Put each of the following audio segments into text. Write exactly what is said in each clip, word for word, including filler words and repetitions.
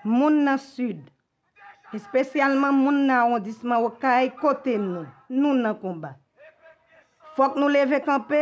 Moun nan Sid, espesyalman moun nan awondisman Okay, kote nou? Nou nan konba. Fòk nou leve kanpe,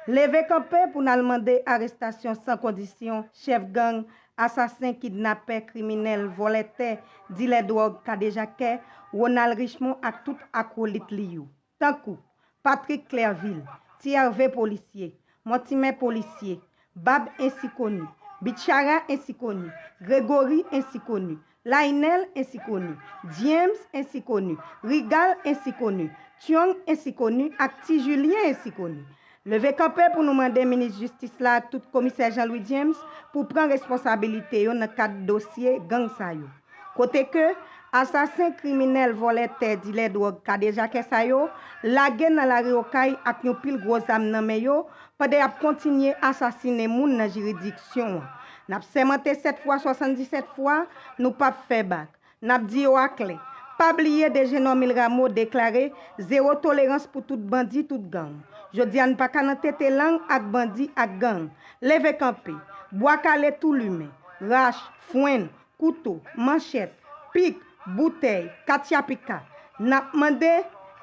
leve kanpe pou n al mande arestasyon san kondisyon chèf gang, asasen, kidnapè, kriminèl, vòlè tè, dilè dwòg, kadejakè, Ronald Richemond ak tout akwolit li yo, tankou Patrick Clervil, Ti Hervé Polisye, Mortimer Polisye, Bab Ensikoni, Bichara Ensikoni, Gregory Ensikoni, Lainel Ensikoni, James Ensikoni, Rigal Ensikoni, Tyong Ensikoni ak Ti Julien Ensikoni. Leve kanpe pou nou mande minis jistis la ak tout komisè Jean Louis James pou pran responsabilite yo nan kad dosye gang sa yo. Kote ke asasen, kriminèl, vòlè tè, dilè dwòg, kadejakè sa yo lage nan lari Okay ak yon pil gwo zam nan men yo, pandan y ap kontinye asasinen moun nan jiridiksyon an. N ap sèmante sèt fwa, swasanndisèt fwa, nou p ap fè bak. N ap di yo aklè, pa bliye D G Normil Rameau deklare zewo tolerans pou tout bandi, tout gang. Jodi a n pa ka nan tete lang ak bandi ak gang. Leve kanpe, bwa kale tou limen, rach, fwenn, kouto, manchèt, pik, boutèy, katchapika. N ap mande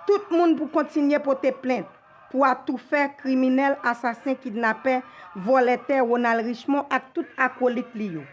tout moun pou kontinye pote plent pou atoufè, kriminèl, asasen, kidnapè, vòlè tè Ronald Richemond ak tout akwolit li yo.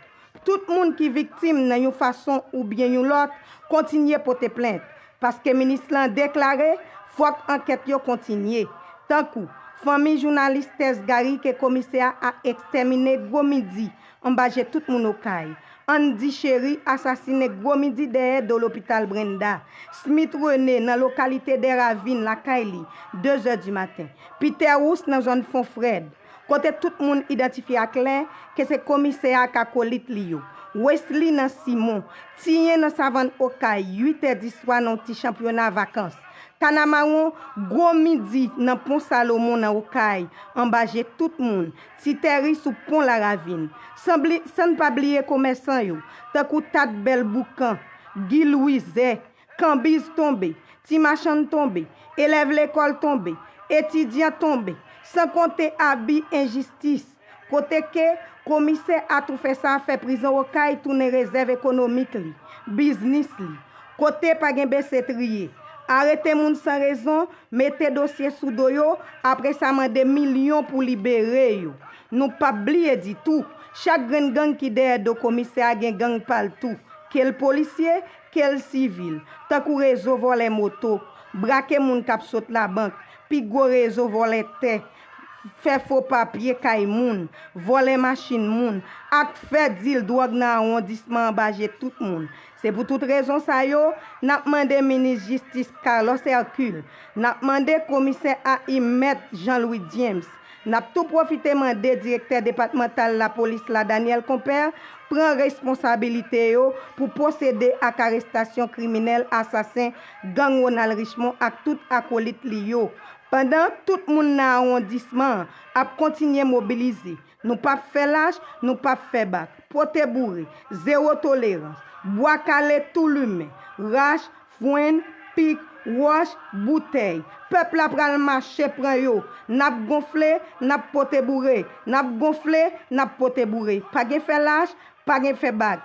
Tout moun ki viktim nan yon fason oubyen yon lòt, kontinye pote plent, paske minis lan deklare fòk ankèt yo kontinye. Tankou fanmi jounalis Tès Gary ke komisè a ekstèmine gwo midi anba je tout moun Okay. Andy Chéry asasinen gwo midi dèyè do lopital Brenda. Smith René nan lokalite Dè Ravin lakay li, de zè di maten. Peter Rousse nan zòn Fon Frèd, kote tout moun idantifye aklè ke se komisè a ak akolit li yo. Wesley nan Simon, Tiyen nan Savann Okay, uit è di swa nan yon ti chanpyona vakans. Kanamawon, gwo midi nan Pon Salomon nan Okay, anba je tout moun, Ti Tèri sou Pon Laravin. San bli-, san n pa bliye komèsan yo, tankou Tad Bèl Boukan, Guy Louiset, Kanbiz tonbe, ti machann tonbe, elèv lekòl tonbe, etidyan tonbe, san konte abi, enjistis, kote ke komisè atoufè sa a fè prizon Okay tounen rezèv ekonomik li, biznis li, kote pa gen bese triye, arete moun san rezon, mete dosye sou do yo, apre sa mande milyon pou libere yo. Nou p ap bliye ditou, chak grenn gang ki dèyè do komisè a gen gang pa l tou, ke l polisye, ke l sivil, tankou rezo vòlè moto, brake moun k ap sot labank, pi gwo rezo vòlè tè, fè fo papye kay moun, vòlè machin moun, ak fè dil dwòg nan awondisman anba je tout moun. Se pou tout rezon sa yo, n ap mande minis jistis Carlos Hercule, n ap mande komisè A I Mèt Jean Louis James, n ap tou pwofite mande direktè depatmantal lapolis la, Daniel Compère, pran responsabilite yo pou pwosede ak arestasyon kriminèl asasen gang Ronald Richemond ak tout akolit li yo. Pandan tout moun nan awondisman an ap kontinye mobilize, nou p ap fè lach, nou p ap fè bak. Pote boure, zewo tolerans, bwa kale tou limen, rach, fwenn, pik, wòch, boutèy. Pèp la pral mache pran yo. N ap gonfle, n ap pote boure. N ap gonfle, n ap pote boure. Pa gen fè lach, pa gen fè bak.